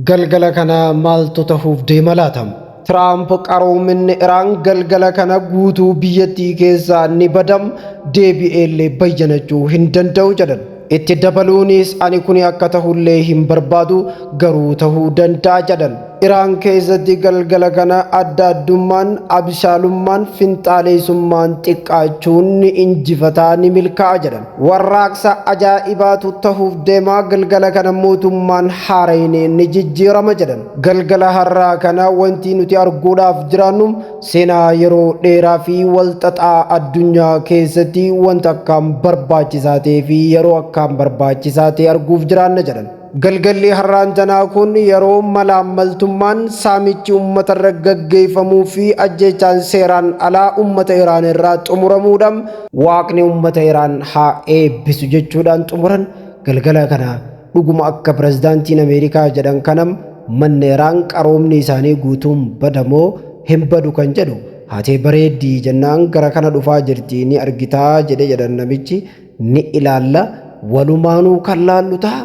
Galgala kana maaltu tahuuf deema laata? Tiraamp qaroominni Iraan galgala kana guutuu biyyattii keessaa ni badam, deebi'eellee bayyanachuu hin danda'u jedhan. Itti dabaluunis ani kuni akka tahullee hin barbaadu, garuu tahuu danda'a jedhan. Iraan keessatti galgala kana adda addummaan, abshaalummaan, finxaaleessummaan xiqqaachuun ni injifataa, ni milkaa'a jedhan. Warraaqsa ajaa'ibaatu tahuuf deema, galgala kana mootummaan haarayni ni jijjiirama jedhan. Galgala har'aa kana wanti nuti arguudhaaf jiraannu seenaa yeroo dheeraa fi walxaxaa addunyaa keessatti wanta akkaan barbaachisaa ta'ee fi yeroo akkaan barbaachisaa ta'e arguuf jiraanna jedhan. Galgalli har'aan tanaa kun yeroo malaammaltummaan, saamichi uummatarra gaggeeffamuu fi ajjeechaan seeraan alaa uummata Iraan irraa xumuramuudha. Waaqni uummata Iraan haa eebbisu jechuudhaan xumuran. Galgala kana dhuguma akka pirezidaantiin Ameerikaa jedhan kanam manni Iraan qaroomni isaanii guutuun badamoo hin badu kan jedhu, haatee bareeddii jennaan gara kana dhufaa jirti, ni argitaa jedhe jedhan namichi. Ni ilaalla, walumaanuu kan laallu ta'a.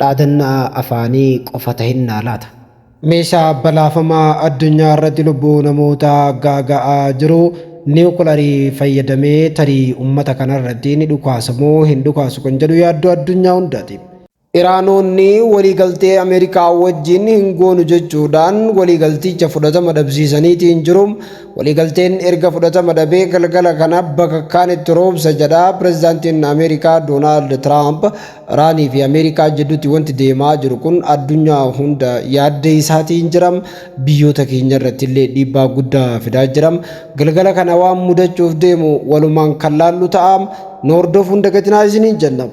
Dhaadannaa afaanii qofa tahinnaa laata? Meeshaa balaafamaa addunyaa irratti lubbuu namootaa gaaga'aa jiru niwukularii fayyadamee tarii uummata kanarratti ni dhukaasa moo hin dhukaasu kan jedhu yaaddoo addunyaa hundaati. Iraanonni waliigaltee Ameerikaa wajjin hin goonu jechuudhaan waliigalticha fudhatama dhabsiisaniitiin jiru. Waliigalteen erga fudhatama dhabee galgala kana bakakkaan itti roobsa jedha pirezidaantiin Ameerikaa Doonaald Tiraamp. Iraanii fi Ameerikaa jidduutti wanti deemaa jiru kun addunyaa hunda yaadda isaatiin jira. Biyyoota keenya irratti illee dhiibbaa guddaa fidaa jira. Galgala kana waan mudachuuf deemu walumaan kan laallu ta'a. Nu hordofuun dagatinaa isiniin jenna.